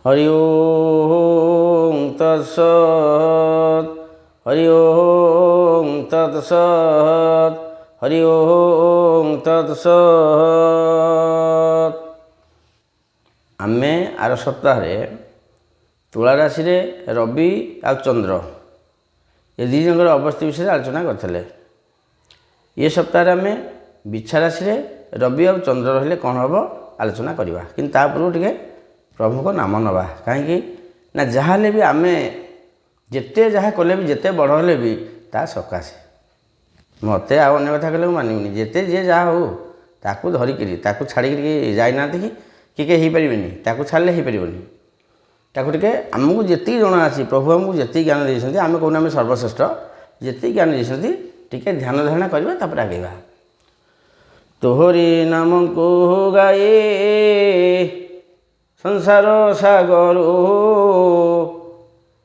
ହରି ଓଁ ତତ୍ସତ୍, ହରି ଓଁ ତତ୍ସତ୍, ହରି ଓଁ ତତ୍ସତ୍। ଆମେ ଆର ସପ୍ତାହରେ ତୁଳା ରାଶିରେ ରବି ଆଉ ଚନ୍ଦ୍ର ଏ ଦୁଇ ଜଣଙ୍କର ଅବସ୍ଥିତି ବିଷୟରେ ଆଲୋଚନା କରିଥିଲେ। ଏ ସପ୍ତାହରେ ଆମେ ବିଛା ରାଶିରେ ରବି ଆଉ ଚନ୍ଦ୍ର ରହିଲେ କ'ଣ ହେବ ଆଲୋଚନା କରିବା, କିନ୍ତୁ ତା ପୂର୍ବରୁ ଟିକେ ପ୍ରଭୁଙ୍କ ନାମ ନେବା। କାହିଁକି ନା ଯାହା ହେଲେ ବି ଆମେ ଯେତେ ଯାହା କଲେ ବି, ଯେତେ ବଡ଼ ହେଲେ ବି ତା ସକାଶେ ମୋତେ ଆଉ ଅନ୍ୟ କଥା କହିଲେ ମୁଁ ମାନିବିନି। ଯେତେ ଯିଏ ଯାହା ହେଉ ତାକୁ ଧରିକିରି, ତାକୁ ଛାଡ଼ିକିରି ଯାଇନାହାନ୍ତି କି କେହି ହେଇପାରିବେନି, ତାକୁ ଛାଡ଼ିଲେ ହେଇପାରିବନି। ତାକୁ ଟିକେ ଆମକୁ ଯେତିକି ଜଣା ଅଛି, ପ୍ରଭୁ ଆମକୁ ଯେତିକି ଜ୍ଞାନ ଦେଇଛନ୍ତି, ଆମେ କହୁନୁ ଆମେ ସର୍ବଶ୍ରେଷ୍ଠ, ଯେତିକି ଜ୍ଞାନ ଦେଇଛନ୍ତି ଟିକେ ଧ୍ୟାନ ଧାରଣା କରିବା, ତାପରେ ଆଗେଇବା। ତୋହରି ନାମକୁ ଗାଇ ସଂସାର ସାଗରୁ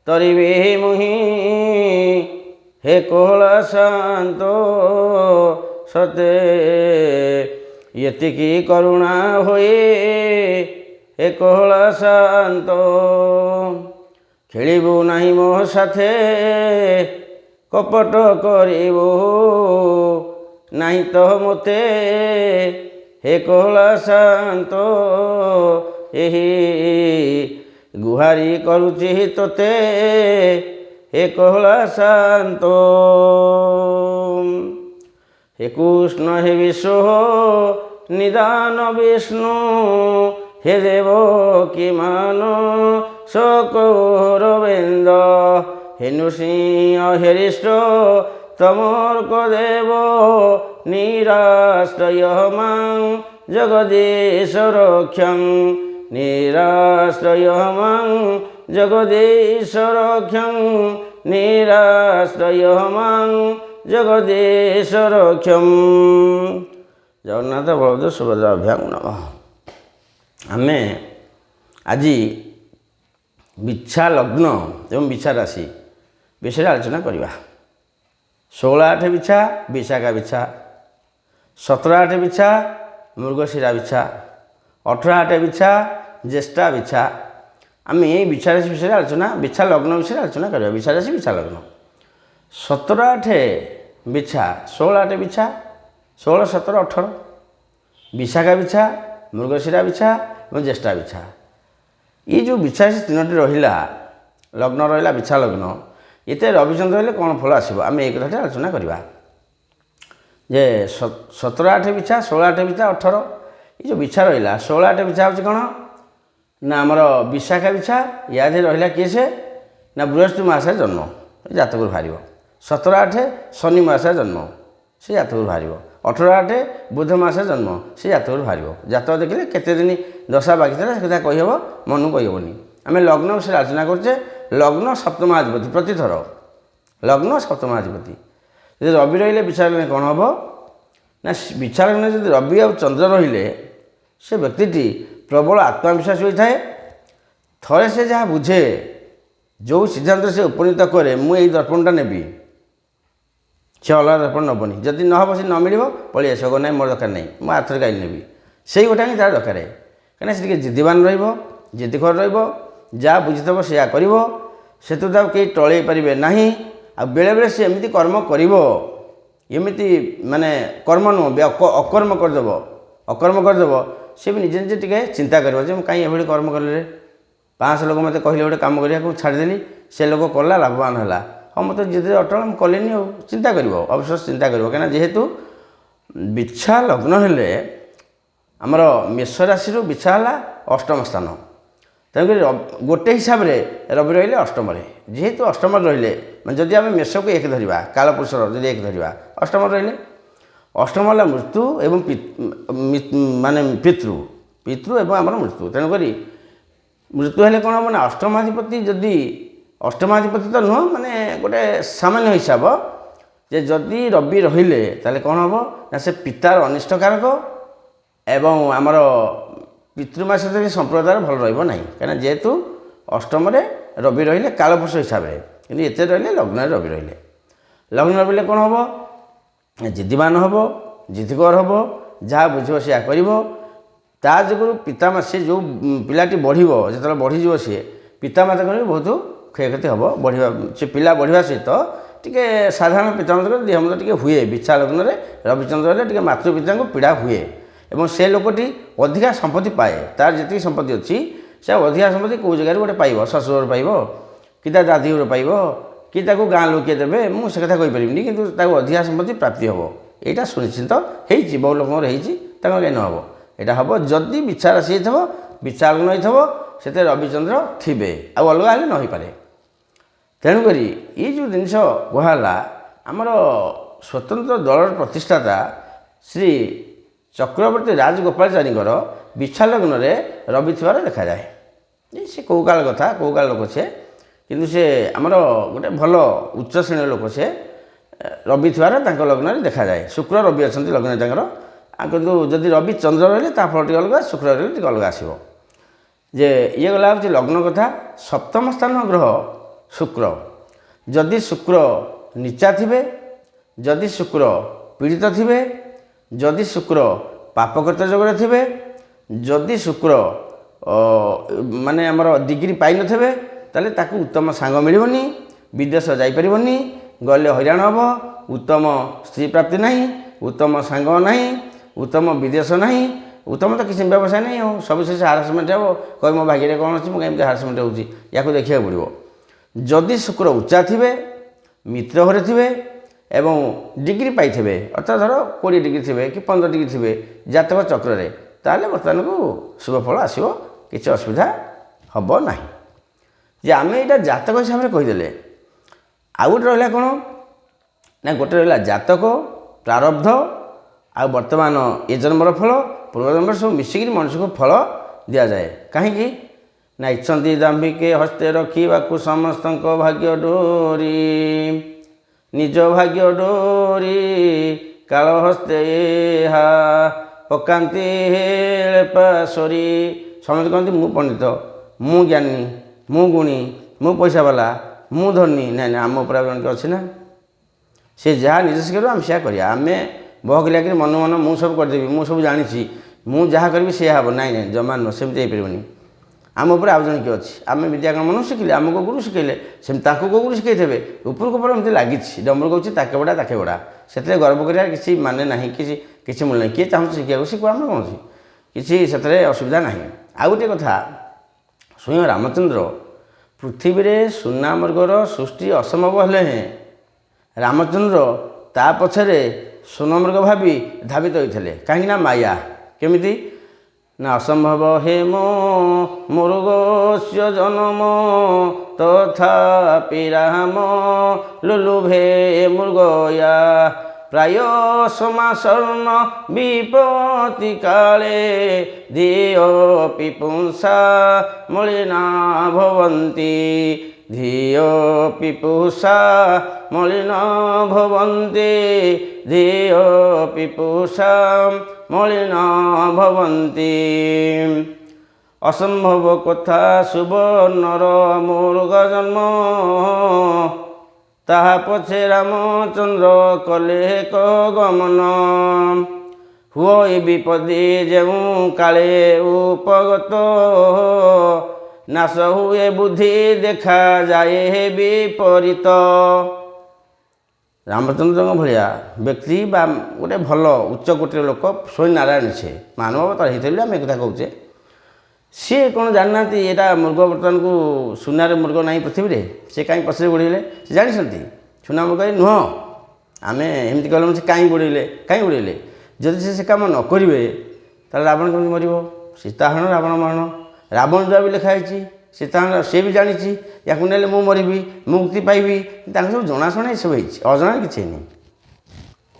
ତରିବି ମୁହିଁ, ହେ କୋହଳ ଶାନ୍ତ ସତେ ଏତିକି କରୁଣା ହୋଇ, ହେ କୋହଳ ଶାନ୍ତ। ଖେଳିବୁ ନାହିଁ ମୋ ସାଥେ, କପଟ କରିବୁ ନାହିଁ ତ ମୋତେ, ହେ କୋହଳ ଶାନ୍ତ। ଏହି ଗୁହାରି କରୁଛି ତୋତେ, ହେ କୋହଳ ଶାନ୍ତ। ହେ କୃଷ୍ଣ ହେ ବିଶ୍ୱ ନିଦାନ ବିଷ୍ଣୁ, ହେ ଦେବ କି ମାନ ସକୌରବିନ୍ଦ, ହେ ନୃସିଂହ ହେରିଷ୍ଟ ତମର୍କ ଦେବ, ନିରାଶ୍ରୟ ମାଂ ଜଗଦୀଶ ରକ୍ଷଂ, ନିରାଶ୍ରୟ ମାଂ ଜଗଦୀଶ ରକ୍ଷଂ, ନିରାଶ୍ରୟ ମାଂ ଜଗଦୀଶ ରକ୍ଷಂ। ଜଗନ୍ନାଥ ବଳଭଦ୍ର ସୁଭଦ୍ରାଭ୍ୟାଂ ନମଃ। ଆମେ ଆଜି ବିଛା ଲଗ୍ନ ଏବଂ ବିଛା ରାଶି ବିଷୟରେ ଆଲୋଚନା କରିବା। 16-8 ବିଛା ବିଶାଖା ବିଛା, 17-8 ବିଛା ମୃଗଶିରା ବିଛା, 18-8 ବିଛା ଜ୍ୟେଷ୍ଠା ବିଛା। ଆମେ ଏଇ ବିଛା ରାଶି ବିଷୟରେ ଆଲୋଚନା, ବିଛା ଲଗ୍ନ ବିଷୟରେ ଆଲୋଚନା କରିବା। ବିଛା ରାଶି, ବିଛା ଲଗ୍ନ, 17-8 ବିଛା, 16-8 ବିଛା, 16 17 18 ବିଶାଖା ବିଛା, ମୃଗଶିରା ବିଛା ଏବଂ ଜ୍ୟେଷ୍ଠା ବିଛା। ଏଇ ଯେଉଁ ବିଛା ରାଶି ତିନୋଟି ରହିଲା, ଲଗ୍ନ ରହିଲା ବିଛା ଲଗ୍ନ, ଏତେ ରବିଚନ୍ଦ୍ର ହେଲେ କ'ଣ ଫଳ ଆସିବ, ଆମେ ଏଇ କଥାଟି ଆଲୋଚନା କରିବା। ଯେ 17-8 ବିଛା, 16-8 ବିଛା, 18, ଏଇ ଯେଉଁ ବିଛା ରହିଲା 16-8 ବିଛା ହେଉଛି କ'ଣ ନା ଆମର ବିଶାଖା ବିଛା। ୟା ଦେହରେ ରହିଲା କିଏ ସେ ନା ବୃହସ୍ପତି ମାସରେ ଜନ୍ମ, ଏ ଜାତକରୁ ବାହାରିବ। 17-8 ଶନି ମାସରେ ଜନ୍ମ, ସେ ଜାତକରୁ ବାହାରିବ। 18-8 ବୁଧ ମାସରେ ଜନ୍ମ, ସେ ଜାତକରୁ ବାହାରିବ। ଜାତକ ଦେଖିଲେ କେତେ ଦିନ ଦଶା ବାକି ଥିଲା ସେ କଥା କହିହେବ, ମନକୁ କହିହେବନି। ଆମେ ଲଗ୍ନ ବିଷୟରେ ଆଲୋଚନା କରୁଛେ। ଲଗ୍ନ ସପ୍ତମାଧିପତି, ପ୍ରତିଥର ଲଗ୍ନ ସପ୍ତମାଧିପତି। ଯଦି ରବି ରହିଲେ ବିଛା ଲଗ୍ନରେ କ'ଣ ହେବ ନା, ବିଛା ଲଗ୍ନରେ ଯଦି ରବି ଆଉ ଚନ୍ଦ୍ର ରହିଲେ ସେ ବ୍ୟକ୍ତିଟି ପ୍ରବଳ ଆତ୍ମବିଶ୍ୱାସ ହୋଇଥାଏ। ଥରେ ସେ ଯାହା ବୁଝେ, ଯେଉଁ ସିଦ୍ଧାନ୍ତ ସେ ଉପନୀତ କରେ, ମୁଁ ଏଇ ଦର୍ପଣଟା ନେବି, ସେ ଅଲଗା ଦର୍ପଣ ନେବନି। ଯଦି ନ ହେବ, ସେ ନ ମିଳିବ, ପଳେଇ ଆସିବ, ନାଇଁ ମୋର ଦରକାର ନାହିଁ, ମୁଁ ଆରଥର ଗାଈ ନେବି। ସେଇ ଗୋଟା ହିଁ ତା'ର ଦରକାର। କାହିଁକିନା ସେ ଟିକେ ଜିଦ୍ଦିବାନ ରହିବ, ଜିଦ୍ଦିଖୋର ରହିବ, ଯାହା ବୁଝିଥିବ ସେଇଆ କରିବ, ସେଥିରୁ ତାକୁ କେହି ଟଳେଇ ପାରିବେ ନାହିଁ। ଆଉ ବେଳେବେଳେ ସେ ଏମିତି କର୍ମ କରିବ, ଏମିତି ମାନେ କର୍ମ ନୁହଁ, ଅକର୍ମ କରିଦେବ, ଅକର୍ମ କରିଦେବ। ସେ ବି ନିଜେ ନିଜେ ଟିକେ ଚିନ୍ତା କରିବ ଯେ ମୁଁ କାହିଁ ଏଭଳି କର୍ମ କଲି, 500 ଲୋକ ମୋତେ କହିଲେ ଗୋଟେ କାମ କରିବାକୁ, ମୁଁ ଛାଡ଼ିଦେଲି, ସେ ଲୋକ କଲା, ଲାଭବାନ ହେଲା, ହଁ ମୁଁ ତ ଜିଦ୍ଦିରେ ଅଟଳ, ମୁଁ କଲିନି। ଆଉ ଚିନ୍ତା କରିବ, ଅଫସୋସ ଚିନ୍ତା କରିବ। କାହିଁକିନା ଯେହେତୁ ବିଛା ଲଗ୍ନ ହେଲେ ଆମର ମେଷ ରାଶିରୁ ବିଛା ହେଲା ଅଷ୍ଟମ ସ୍ଥାନ, ତେଣୁକରି ଗୋଟେ ହିସାବରେ ରବି ରହିଲେ ଅଷ୍ଟମରେ, ଯେହେତୁ ଅଷ୍ଟମରେ ରହିଲେ, ମାନେ ଯଦି ଆମେ ମେଷକୁ ଏକ ଧରିବା, କାଳପୁରୁଷର ଯଦି ଏକ ଧରିବା, ଅଷ୍ଟମରେ ରହିଲେ, ଅଷ୍ଟମ ହେଲା ମୃତ୍ୟୁ ଏବଂ ମାନେ ପିତୃ, ପିତୃ ଏବଂ ଆମର ମୃତ୍ୟୁ। ତେଣୁକରି ମୃତ୍ୟୁ ହେଲେ କ'ଣ ହେବ ନା ଅଷ୍ଟମାଧିପତି, ଯଦି ଅଷ୍ଟମାଧିପତି ତ ନୁହଁ, ମାନେ ଗୋଟେ ସାମାନ୍ୟ ହିସାବ ଯେ ଯଦି ରବି ରହିଲେ ତାହେଲେ କ'ଣ ହେବ ନା ସେ ପିତାର ଅନିଷ୍ଟକାରକ ଏବଂ ଆମର ପିତୃମାସ ସମ୍ପ୍ରଦାୟ ଭଲ ରହିବ ନାହିଁ। କାହିଁକିନା ଯେହେତୁ ଅଷ୍ଟମରେ ରବି ରହିଲେ କାଳପୁରୁଷ ହିସାବରେ, କିନ୍ତୁ ଏତେ ରହିଲେ ଲଗ୍ନରେ ରବି ରହିଲେ, ଲଗ୍ନ ରହିଲେ କ'ଣ ହେବ, ଜିଦ୍ଦିବାନ ହେବ, ଜିଦ୍ଦିଖୋର ହେବ, ଯାହା ବୁଝିବ ସେଇଆ କରିବ। ତା ଯୋଗୁଁ ପିତାମାତା, ସେ ଯେଉଁ ପିଲାଟି ବଢ଼ିବ, ଯେତେବେଳେ ବଢ଼ିଯିବ ସିଏ ପିତାମାତାଙ୍କର ବି ବହୁତ କ୍ଷୟକ୍ଷତି ହେବ। ବଢ଼ିବା ସେ ପିଲା ବଢ଼ିବା ସହିତ ଟିକେ ସାଧାରଣ ପିତାମାତାଙ୍କର ଦେହ ମୁଣ୍ଡ ଟିକେ ହୁଏ। ବିଛା ଲଗ୍ନରେ ରବିଚନ୍ଦ୍ର ହେଲେ ଟିକେ ମାତୃପିତାଙ୍କୁ ପୀଡ଼ା ହୁଏ ଏବଂ ସେ ଲୋକଟି ଅଧିକା ସମ୍ପତ୍ତି ପାଏ। ତାର ଯେତିକି ସମ୍ପତ୍ତି ଅଛି, ସେ ଅଧିକା ସମ୍ପତ୍ତି କେଉଁ ଜାଗାରୁ ଗୋଟେ ପାଇବ, ଶ୍ୱଶୁର ପାଇବ କି ତା ଦାଦି ଘରୁ ପାଇବ କି ତାକୁ ଗାଁ ଲୋକେ ଦେବେ, ମୁଁ ସେ କଥା କହିପାରିବିନି, କିନ୍ତୁ ତାକୁ ଅଧିକା ସମ୍ପତ୍ତି ପ୍ରାପ୍ତି ହେବ। ଏଇଟା ସୁନିଶ୍ଚିତ ହେଇଛି, ବହୁ ଲୋକଙ୍କର ହେଇଛି, ତାଙ୍କର କାହିଁ ନ ହେବ? ଏଇଟା ହେବ ଯଦି ବିଛା ରାଶି ହେଇଥିବ, ବିଛା ଲଗ୍ନ ହେଇଥିବ, ସେଥିରେ ରବିଚନ୍ଦ୍ର ଥିବେ, ଆଉ ଅଲଗା ହେଲେ ନ ହେଇପାରେ। ତେଣୁକରି ଏଇ ଯେଉଁ ଜିନିଷ କୁହାହେଲା, ଆମର ସ୍ୱତନ୍ତ୍ର ଦଳର ପ୍ରତିଷ୍ଠାତା ଶ୍ରୀ ଚକ୍ରବର୍ତ୍ତୀ ରାଜଗୋପାଳାଚାରୀଙ୍କର ବିଛା ଲଗ୍ନରେ ରବି ଥିବାର ଦେଖାଯାଏ। ସେ କେଉଁ କାଳ କଥା, କେଉଁ କାଳ ଲୋକ ସେ, କିନ୍ତୁ ସେ ଆମର ଗୋଟେ ଭଲ ଉଚ୍ଚ ଶ୍ରେଣୀର ଲୋକ। ସେ ରବି ଥିବାର ତାଙ୍କ ଲଗ୍ନରେ ଦେଖାଯାଏ। ଶୁକ୍ର ରବି ଅଛନ୍ତି ଲଗ୍ନରେ ତାଙ୍କର। ଆଉ କିନ୍ତୁ ଯଦି ରବି ଚନ୍ଦ୍ର ରହିଲେ ତା ଫଳ ଟିକେ ଅଲଗା, ଶୁକ୍ର ରହିଲେ ଟିକେ ଅଲଗା ଆସିବ। ଯେ ଇଏ ଗଲା ହେଉଛି ଲଗ୍ନ କଥା। ସପ୍ତମ ସ୍ଥାନ ଗ୍ରହ ଶୁକ୍ର। ଯଦି ଶୁକ୍ର ନିଚା ଥିବେ, ଯଦି ଶୁକ୍ର ପୀଡ଼ିତ ଥିବେ, ଯଦି ଶୁକ୍ର ପାପକର୍ତ୍ତା ଯୋଗରେ ଥିବେ, ଯଦି ଶୁକ୍ର ମାନେ ଆମର ଡିଗ୍ରୀ ପାଇନଥିବେ, ତାହେଲେ ତାକୁ ଉତ୍ତମ ସାଙ୍ଗ ମିଳିବନି, ବିଦେଶ ଯାଇପାରିବନି, ଗଲେ ହଇରାଣ ହେବ, ଉତ୍ତମ ସ୍ତ୍ରୀ ପ୍ରାପ୍ତି ନାହିଁ, ଉତ୍ତମ ସାଙ୍ଗ ନାହିଁ, ଉତ୍ତମ ବିଦେଶ ନାହିଁ, ଉତ୍ତମ ତ କିଛି ବ୍ୟବସାୟ ନାହିଁ, ଆଉ ସବୁ ଶେଷ ହାରାସମେଣ୍ଟ ହେବ। କହିବ ମୋ ଭାଗ୍ୟରେ କ'ଣ ଅଛି, ମୁଁ କେମିତି ହାରାସମେଣ୍ଟ ହେଉଛି? ୟାକୁ ଦେଖିବାକୁ ପଡ଼ିବ। ଯଦି ଶୁକ୍ର ଉଚ୍ଚା ଥିବେ, ମିତ୍ର ଘରେ ଥିବେ ଏବଂ ଡିଗ୍ରୀ ପାଇଥିବେ, ଅର୍ଥାତ୍ ଧର 20 ଡିଗ୍ରୀ ଥିବେ କି 15 ଡିଗ୍ରୀ ଥିବେ ଜାତକ ଚକ୍ରରେ, ତାହେଲେ ବର୍ତ୍ତମାନକୁ ଶୁଭ ଫଳ ଆସିବ, କିଛି ଅସୁବିଧା ହେବ ନାହିଁ। ଯେ ଆମେ ଏଇଟା ଜାତକ ହିସାବରେ କହିଦେଲେ। ଆଉ ଗୋଟେ ରହିଲା କ'ଣ ନା, ଗୋଟେ ରହିଲା ଜାତକ, ପ୍ରାରବ୍ଧ, ଆଉ ବର୍ତ୍ତମାନ ଏ ଜନ୍ମର ଫଳ, ପୂର୍ବ ଜନ୍ମର, ସବୁ ମିଶିକିରି ମଣିଷକୁ ଫଳ ଦିଆଯାଏ। କାହିଁକି ନା ଇଚ୍ଛନ୍ତି ଦାମ୍ଭିକେ ହସ୍ତେ ରଖିବାକୁ ସମସ୍ତଙ୍କ ଭାଗ୍ୟ ଡୋରି, ନିଜ ଭାଗ୍ୟ ଡୋରି କାଳ ହସ୍ତେ ଏହା ପକାନ୍ତି ହେଳେ ପାଶୋରି। ସମସ୍ତେ କହନ୍ତି ମୁଁ ପଣ୍ଡିତ, ମୁଁ ଜ୍ଞାନୀ, ମୁଁ ଗୁଣୀ, ମୁଁ ପଇସାବାଲା, ମୁଁ ଧନୀ। ନାଇଁ ନାଇଁ, ଆମ ଉପରେ ଆଉ ଜଣେ ଅଛି ନା? ସେ ଯାହା ନିର୍ଦ୍ଦେଶ କରିବ ଆମେ ସେୟା କରିବା। ଆମେ ବହକିଲା କରି ମନ ମନ ମୁଁ ସବୁ କରିଦେବି, ମୁଁ ସବୁ ଜାଣିଛି, ମୁଁ ଯାହା କରିବି ସେୟା ହେବ। ନାଇଁ ନାଇଁ, ଜମା ନୁହଁ, ସେମିତି ହେଇପାରିବନି। ଆମ ଉପରେ ଆଉ ଜଣେ କିଏ ଅଛି। ଆମେ ବିଦ୍ୟା କ'ଣ ମନକୁ ଶିଖିଲେ? ଆମକୁ ଗୁରୁ ଶିଖେଇଲେ, ସେମିତି ତାଙ୍କୁ କେଉଁ ଗୁରୁ ଶିଖେଇଥିବେ? ଉପରକୁ ଉପରେ ଏମିତି ଲାଗିଛି। ଡମରୁ କହୁଛି ତାକେ ବଡ଼ା ତାକେ ବଡ଼ା, ସେଥିରେ ଗର୍ବ କରିବାର କିଛି ମାନେ ନାହିଁ, କିଛି ମୂଲ୍ୟ ନାହିଁ। କିଏ ଚାହୁଁଛି ଶିଖିବାକୁ ଶିଖୁ, ଆମର କ'ଣ ଅଛି? କିଛି ସେଥିରେ ଅସୁବିଧା ନାହିଁ। ଆଉ ଗୋଟିଏ କଥା, ସ୍ୱୟଂ ରାମଚନ୍ଦ୍ର ପୃଥିବୀରେ ସୁନା ମୃଗର ସୃଷ୍ଟି ଅସମ୍ଭବ ହେଲେ ହେଁ ରାମଚନ୍ଦ୍ର ତା ପଛରେ ସ୍ୱର୍ଣ୍ଣମୃଗ ଭାବି ଧାବିତ ହୋଇଥିଲେ। କାହିଁକି ନା ମାୟା। କେମିତି ନା ଅସମ୍ଭବ ହେମ ମୃଗସ୍ୟ ଜନମ ତଥାପି ରାମ ଲୁଲୁଭେ ମୃଗୟା, ପ୍ରାୟ ସମାସନ୍ନ ବିପତ୍ତି କାଳେ ଧିୟପି ପୁଂସା ମଳିନା ଭବନ୍ତି, ଧିୟପି ପୁଷା ମଳିନ ଭବନ୍ତି, ଧିୟପି ପୁଷା ମଳିନ ଭବନ୍ତି। ଅସମ୍ଭବ କଥା ସୁବର୍ଣ୍ଣର ମୃଗ ଜନ୍ମ, ତାହା ପଛେ ରାମଚନ୍ଦ୍ର କଲେ ଏକ ଗମନ। ହୁଅ ବିପଦୀ ଯେଉଁ କାଳେ ଉପଗତ, ନାଶ ହୁଏ ବୁଦ୍ଧି ଦେଖାଯାଏ ବିପରୀତ। ରାମଚନ୍ଦ୍ରଙ୍କ ଭଳିଆ ବ୍ୟକ୍ତି ବା ଗୋଟେ ଭଲ ଉଚ୍ଚ କୋଟିର ଲୋକ, ସ୍ୱୟଂ ନାରାୟଣ, ସେ ମାନବ ଅବତାର ହେଇଥିଲେ ଆମେ ଏ କଥା କହୁଛେ, ସିଏ କ'ଣ ଜାଣିନାହାନ୍ତି ଏଇଟା ମୃଗ? ବର୍ତ୍ତମାନକୁ ସୁନାରେ ମୃଗ ନାହିଁ ପୃଥିବୀରେ, ସେ କାହିଁ ପଛରେ ଗୋଡ଼େଇଲେ? ସେ ଜାଣିଛନ୍ତି ସୁନା ମୃଗ ନୁହଁ। ଆମେ ଏମିତି କହିଲେ ସେ କାହିଁ ଗୋଡ଼େଇଲେ, କାହିଁ ଗୋଡ଼େଇଲେ? ଯଦି ସେ କାମ ନ କରିବେ ତାହେଲେ ରାବଣ କେମିତି ମରିବ? ସୀତାହରଣ ରାବଣ ମରଣ, ରାବଣ ଦ୍ୱାରା ବି ଲେଖା ହେଇଛି। ସୀତାହରଣ ସେ ବି ଜାଣିଛି ୟାକୁ ନେଲେ ମୁଁ ମରିବି, ମୁଁ ମୁକ୍ତି ପାଇବି। ତାଙ୍କ ସବୁ ଜଣାଶୁଣା ଏସବୁ ହେଇଛି, ଅଜଣା କିଛି ହେଇନି।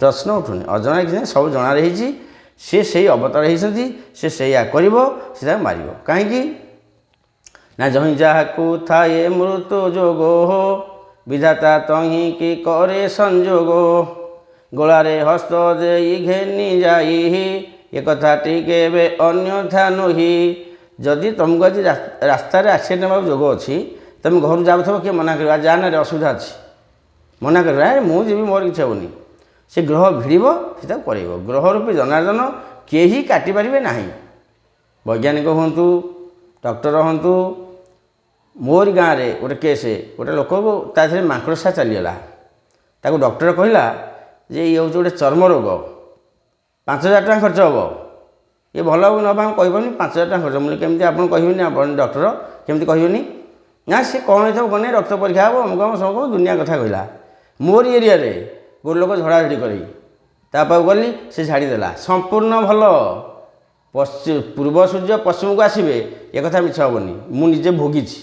ପ୍ରଶ୍ନ ଉଠୁନି, ଅଜଣା କିଛି ନାହିଁ, ସବୁ ଜଣାରେ ହେଇଛି। ସେ ସେଇ ଅବତାର ହେଇଛନ୍ତି, ସେ ସେଇଆ କରିବ, ସେ ତାକୁ ମାରିବ। କାହିଁକି ନା ଯହିଁ ଯାହାକୁ ଥାଏ ମୃତ୍ୟୁ ଯୋଗ, ବିଧାତା ତହିଁ କି କରେ ସଂଯୋଗ। ଗୋଳାରେ ହସ୍ତ ଦେଇ ଘେନି ଯାଇ, ଏ କଥାଟି କେବେ ଅନ୍ୟଥା ନୁହି। ଯଦି ତୁମକୁ ଆଜି ରାସ୍ତାରେ ଆକ୍ସିଡେଣ୍ଟ ହେବାକୁ ଯୋଗ ଅଛି, ତୁମେ ଘରୁ ଯାଉଥିବ, କିଏ ମନା କରିବ, ଯା ନା ରେ ଅସୁବିଧା ଅଛି, ମନା କରିବ, ଆରେ ମୁଁ ଯିବି, ମୋର କିଛି ହେବନି। ସେ ଗ୍ରହ ଭିଡ଼ିବ, ସେ ତାକୁ କରେଇବ। ଗ୍ରହ ରୂପୀ ଜନାର୍ଦ୍ଦନ କେହି କାଟିପାରିବେ ନାହିଁ। ବୈଜ୍ଞାନିକ ହୁଅନ୍ତୁ, ଡକ୍ଟର ହୁଅନ୍ତୁ। ମୋରି ଗାଁରେ ଗୋଟେ କେସ୍, ଗୋଟେ ଲୋକକୁ ତା ଦେହରେ ମାଙ୍କଡ଼ସା ଚାଲିଗଲା। ତାକୁ ଡକ୍ଟର କହିଲା ଯେ ଇଏ ହେଉଛି ଗୋଟେ ଚର୍ମ ରୋଗ, 5000 ଟଙ୍କା ଖର୍ଚ୍ଚ ହେବ, ଇଏ ଭଲ ହେବ ନ ହେବ ଆମେ କହିପାରୁନି, 5000 ଟଙ୍କା ଖର୍ଚ୍ଚ। ମୁଁ କେମିତି ଆପଣ କହିବେନି, ଆପଣ ଡକ୍ଟର କେମିତି କହିବେନି? ନା ସେ କ'ଣ ହେଇଥିବ କ'ଣ ନାହିଁ, ରକ୍ତ ପରୀକ୍ଷା ହେବ, ଅମୁକ ସମକ ଦୁନିଆ କଥା କହିଲା। ମୋରି ଏରିଆରେ ଗୋଟେ ଲୋକ ଝଡ଼ାଝଡ଼ି କରି ତା ପାଖକୁ ଗଲି, ସେ ଝାଡ଼ିଦେଲା, ସମ୍ପୂର୍ଣ୍ଣ ଭଲ। ପୂର୍ବ ସୂର୍ଯ୍ୟ ପଶ୍ଚିମକୁ ଆସିବେ, ଏ କଥା ମିଛ ହେବନି, ମୁଁ ନିଜେ ଭୋଗିଛି।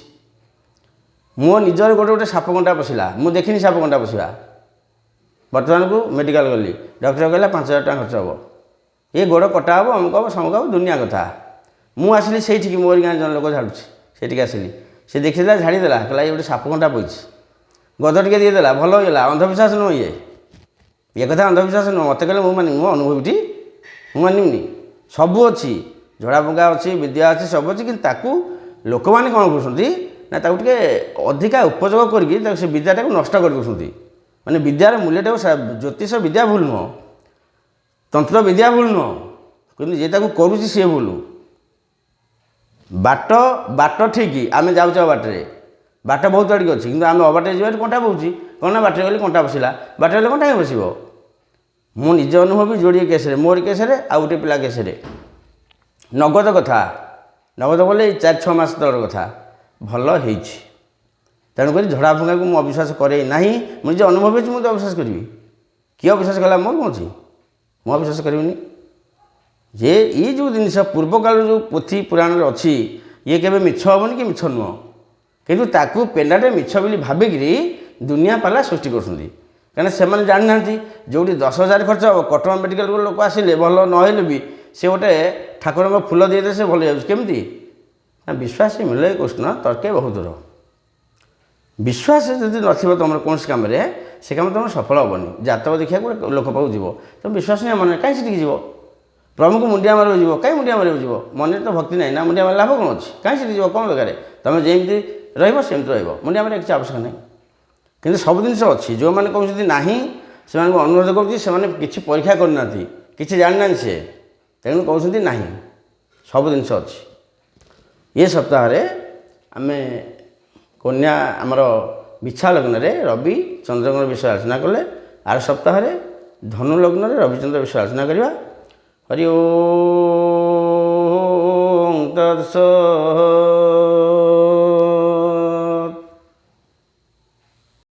ମୋ ନିଜର ଗୋଟେ ଗୋଟେ ସାପ କଣ୍ଟା ପଶିଲା, ମୁଁ ଦେଖିନି ସାପ କଣ୍ଟା ପଶିବା। ବର୍ତ୍ତମାନକୁ ମେଡ଼ିକାଲ ଗଲି, ଡକ୍ଟର କହିଲା 5000 ଟଙ୍କା ଖର୍ଚ୍ଚ ହେବ, ଏ ଗୋଡ଼ କଟା ହେବ, ଅମୁକ ହେବ ସମକ ହେବ, ଦୁନିଆ କଥା। ମୁଁ ଆସିଲି ସେଇଠିକି, ମୋରି ଗାଁରେ ଜଣେ ଲୋକ ଝାଡ଼ୁଛି, ସେଇଠିକି ଆସିଲି, ସେ ଦେଖିଦେଲା, ଝାଡ଼ିଦେଲା, କହିଲା ଇଏ ଗୋଟେ ସାପ କଣ୍ଟା ପଡ଼ିଛି, ଗଦ ଟିକେ ଦେଇଦେଲା, ଭଲ ହେଇଗଲା। ଅନ୍ଧବିଶ୍ୱାସ ନୁହଁ ଇଏ, ଏ କଥା ଅନ୍ଧବିଶ୍ୱାସ ନୁହଁ। ମୋତେ କହିଲେ ମୁଁ ମାନିବି, ମୋ ଅନୁଭୂତି ମୁଁ ମାନିବିନି। ସବୁ ଅଛି, ଝଡ଼ା ଫୁଙ୍କା ଅଛି, ବିଦ୍ୟା ଅଛି, ସବୁ ଅଛି, କିନ୍ତୁ ତାକୁ ଲୋକମାନେ କ'ଣ କରୁଛନ୍ତି ନା ତାକୁ ଟିକେ ଅଧିକା ଉପଯୋଗ କରିକି ତାକୁ ସେ ବିଦ୍ୟାଟାକୁ ନଷ୍ଟ କରିଦେଉଛନ୍ତି। ମାନେ ବିଦ୍ୟାର ମୂଲ୍ୟଟାକୁ, ଜ୍ୟୋତିଷ ବିଦ୍ୟା ଭୁଲ ନୁହଁ, ତନ୍ତ୍ର ବିଦ୍ୟା ଭୁଲ ନୁହଁ, କିନ୍ତୁ ଯିଏ ତାକୁ କରୁଛି ସିଏ ଭୁଲ। ବାଟ ବାଟ ଠିକ୍, ଆମେ ଯାଉଛେ ବାଟରେ, ବାଟ ବହୁତ ଆଡ଼ିକି ଅଛି, କିନ୍ତୁ ଆମେ ଅବାଟରେ ଯିବାରୁ କଣ୍ଟା ପଡ଼ୁଛି। କ'ଣ ନା ବାଟରେ ଗଲେ କଣ୍ଟା ପଶିଲା, ବାଟରେ ଗଲେ କଣ୍ଟା କାହିଁ ପଶିବ? ମୁଁ ନିଜ ଅନୁଭବ ବି ଯୋଡ଼ିଏ କେସ୍ରେ, ମୋରି କେସ୍ରେ ଆଉ ଗୋଟେ ପିଲା କେସ୍ରେ, ନଗଦ କଥା, ନଗଦ ବୋଲେ 4-6 ମାସ ତଳର କଥା, ଭଲ ହେଇଛି। ତେଣୁକରି ଝଡ଼ା ଫୁଙ୍କାକୁ ମୁଁ ଅବିଶ୍ୱାସ କରେ ନାହିଁ। ମୁଁ ନିଜେ ଅନୁଭବ ହେଇଛି, ମୁଁ ତ ଅବିଶ୍ୱାସ କରିବି? କିଏ ଅବିଶ୍ୱାସ କଲା ମୋର କ'ଣ ଅଛି, ମୁଁ ଅବିଶ୍ୱାସ କରିବିନି। ଯେ ଏଇ ଯେଉଁ ଜିନିଷ ପୂର୍ବ କାଳରୁ ଯେଉଁ ପୋଥି ପୁରାଣରେ ଅଛି, ଇଏ କେବେ ମିଛ ହେବନି କି ମିଛ ନୁହଁ, କିନ୍ତୁ ତାକୁ ପେଣ୍ଡାଟେ ମିଛ ବୋଲି ଭାବିକିରି ଦୁନିଆ ପାଲା ସୃଷ୍ଟି କରୁଛନ୍ତି। କାରଣ ସେମାନେ ଜାଣିନାହାନ୍ତି, ଯେଉଁଠି 10,000 ଖର୍ଚ୍ଚ ହେବ, କଟକ ମେଡ଼ିକାଲକୁ ଲୋକ ଆସିଲେ ଭଲ ନହେଲେ ବି ସେ ଗୋଟେ ଠାକୁରଙ୍କ ଫୁଲ ଦେଇଦେଲେ ସେ ଭଲ ହେଇଯାଉଛି। କେମିତି ନା ବିଶ୍ୱାସ ମିଳେ କୃଷ୍ଣ ତର୍କେ ବହୁତ ଦୂର। ବିଶ୍ୱାସ ଯଦି ନଥିବ ତୁମର କୌଣସି କାମରେ, ସେ କାମ ତୁମର ସଫଳ ହେବନି। ଜାତକ ଦେଖିବାକୁ ଗୋଟେ ଲୋକ ପାଖକୁ ଯିବ, ତୁମେ ବିଶ୍ୱାସ ନାହିଁ ମନରେ, କାହିଁ ସେଠିକି ଯିବ? ପ୍ରଭୁଙ୍କୁ ମୁଣ୍ଡିଆ ମାରିବାକୁ ଯିବ, କାହିଁ ମୁଣ୍ଡିଆ ମାରିବାକୁ ଯିବ? ମନରେ ତ ଭକ୍ତି ନାହିଁ ନା, ମୁଣ୍ଡିଆ ମାରିଲେ ଲାଭ କ'ଣ ଅଛି? କାହିଁ ସେଠି ଯିବ, କ'ଣ ଦରକାର? ତୁମେ ଯେମିତି ରହିବ ସେମିତି ରହିବ, ମୁଣ୍ଡିଆ ମାରିବା କିଛି ଆବଶ୍ୟକ ନାହିଁ। କିନ୍ତୁ ସବୁ ଜିନିଷ ଅଛି। ଯେଉଁମାନେ କହୁଛନ୍ତି ନାହିଁ, ସେମାନଙ୍କୁ ଅନୁରୋଧ କରୁଛି, ସେମାନେ କିଛି ପରୀକ୍ଷା କରିନାହାନ୍ତି, କିଛି ଜାଣିନାହାନ୍ତି ସେ, ତେଣୁ କହୁଛନ୍ତି ନାହିଁ। ସବୁ ଜିନିଷ ଅଛି। ଏ ସପ୍ତାହରେ ଆମେ କନ୍ୟା ଆମର ବିଛା ଲଗ୍ନରେ ରବି ଚନ୍ଦ୍ରଙ୍କ ବିଷୟ ଆଲୋଚନା କଲେ, ଆର ସପ୍ତାହରେ ଧନୁ ଲଗ୍ନରେ ରବିଚନ୍ଦ୍ର ବିଷୟ ଆଲୋଚନା କରିବା। ହରି ଓଁ ତତ୍ସତ୍।